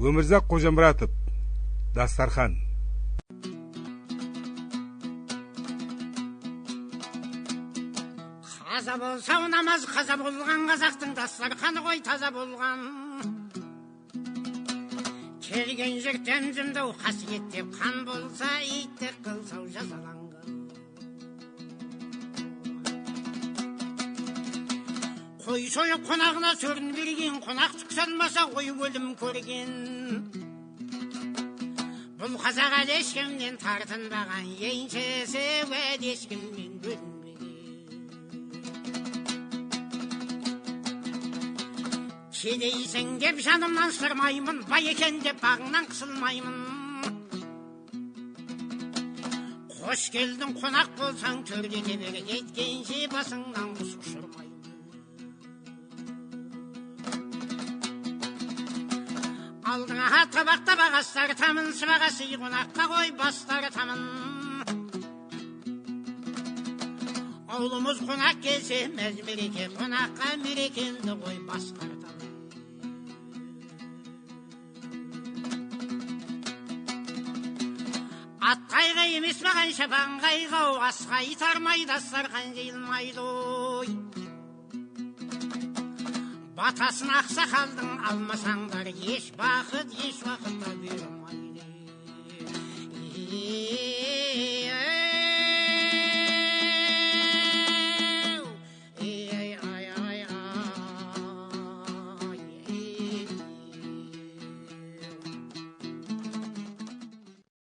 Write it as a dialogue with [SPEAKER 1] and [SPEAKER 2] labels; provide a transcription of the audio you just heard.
[SPEAKER 1] Өмірзақ Қожамұратов, Дастархан.
[SPEAKER 2] Қаза болса намаз қаза болған қазақтың дастарханы ғой таза болған. Келген жігіттен зімдау қасиеттеп қан болса иттік қылсау жазаланған. Қой сойып қонағына сөрін берген, қонақ түк салмаса қой өлім көрген. Бұл қазақ әлі ешкімнен тартынбаған, еншісі уәде ешкімнен бөлінбеген. Кедейсің деп жанымнан сырмаймын, бай екен деп бағыңнан қысылмаймын. Қош келдің қонақ болсаң төрге бер, кеткенше басыңнан құс ұшырмаймын. Алдыңа табақ табақ ас тартамын, сыбаға сый қонаққа қой бас тартамын. Аулымыз қонақ келсе мәз мереке, қонаққа мерекемді қой бас тартамын. Ат қайғы емес маған шапан қайғы, асқа итармай дастархан жиылмайды ой. Батасын ақсақалдың алмасаңдар, еш бақыт еш уақытта бұйырмайды.